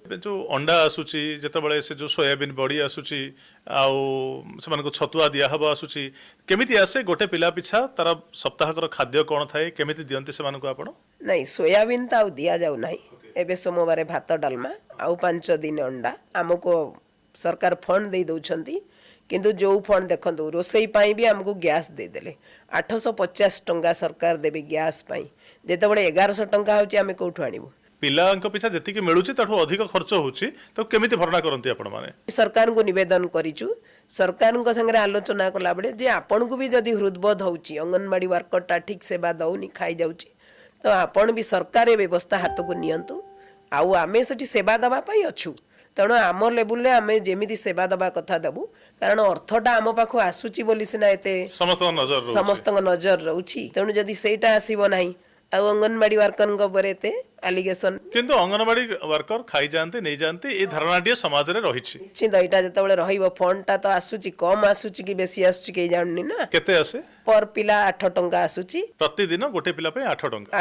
ଏବେ ଯୋଉ ଅଣ୍ଡା ଆସୁଛି, ଯେତେବେଳେ ସେ ଯୋଉ ସୋୟାବିନ୍ ବଡି ଆସୁଛି ଆଉ ସେମାନଙ୍କୁ ଛତୁଆ ଦିଆହବ ଆସୁଛି, କେମିତି ଆସେ? ଗୋଟେ ପିଲା ପିଛା ତାର ସପ୍ତାହକର ଖାଦ୍ୟ କ'ଣ ଥାଏ, କେମିତି ଦିଅନ୍ତି ସେମାନଙ୍କୁ ଆପଣ? ନାଇଁ, ସୋୟାବିନ୍ ତ ଆଉ ଦିଆଯାଉ ନାହିଁ। ଏବେ ସୋମବାର ଭାତ ଡାଲମା ଆଉ 5 ଦିନ ଅଣ୍ଡା। ଆମକୁ ସରକାର ଫଣ୍ଡ ଦେଇ ଦେଉଛନ୍ତି, କିନ୍ତୁ ଯେଉଁ ଫଣ୍ଡ ଦେଖନ୍ତୁ, ରୋଷେଇ ପାଇଁ ବି ଆମକୁ ଗ୍ୟାସ୍ ଦେଇଦେଲେ। 850 ଟଙ୍କା ସରକାର ଦେବେ ଗ୍ୟାସ୍ ପାଇଁ, ଯେତେବେଳେ 1100 ଟଙ୍କା ହେଉଛି, ଆମେ କେଉଁଠୁ ଆଣିବୁ? ପିଲାଙ୍କ ପିଛା ଯେତିକି ମିଳୁଛି ତାଠୁ ଅଧିକ ଖର୍ଚ୍ଚ ହେଉଛି, ତାକୁ କେମିତି ଭରଣା କରନ୍ତି ଆପଣମାନେ? ସରକାରଙ୍କୁ ନିବେଦନ କରିଛୁ। ସରକାରଙ୍କ ସାଙ୍ଗରେ ଆଲୋଚନା କଲାବେଳେ ଯେ ଆପଣଙ୍କୁ ବି ଯଦି ହୃଦବୋଧ ହେଉଛି ଅଙ୍ଗନବାଡ଼ି ୱାର୍କରଟା ଠିକ୍ ସେବା ଦେଉନି, ଖାଇଯାଉଛି, ତ ଆପଣ ବି ସରକାର ଏ ବ୍ୟବସ୍ଥା ହାତକୁ ନିଅନ୍ତୁ। ଆଉ ଆମେ ସେଠି ସେବା ଦେବା ପାଇଁ ଅଛୁ, ତେଣୁ ଆମ ଲେବୁଲରେ ଆମେ ଯେମିତି ସେବା ଦେବା କଥା ଦେବୁ। କାରଣ ଅର୍ଥଟା ଆମ ପାଖକୁ ଆସୁଛି ବୋଲି ସିନା ଏତେ ସମସ୍ତଙ୍କ ନଜର ରହୁଛି। ସମସ୍ତଙ୍କ ନଜର ରହୁଛି। ତେଣୁ ଯଦି ସେଇଟା ଆସିବ ନାହିଁ, ଆଉ ଅଙ୍ଗନବାଡ଼ି ୱାର୍କରଙ୍କ ଉପରେ ଏତେ ଆଲିଗେସନ। କିନ୍ତୁ ଅଙ୍ଗନବାଡି ୱାର୍କର ଖାଇଯାଆନ୍ତି, ନେଇଯାଆନ୍ତି, ଏ ଧାରଣାଟିଏ ସମାଜରେ ରହିଛି। ନିଶ୍ଚିନ୍ତ ଏଇଟା ଯେତେବେଳେ ରହିବ, ଫଣ୍ଡଟା ତ ଆସୁଛି, କମ୍ ଆସୁଛି କି ବେଶୀ ଆସୁଛି କେହି ଜାଣୁନି ନା। କେତେ ଆସେ? ପର ପିଲା 8 ଟଙ୍କା ଆସୁଛି। ପ୍ରତିଦିନ ଗୋଟେ ପିଲା ପାଇଁ 8 ଟଙ୍କା?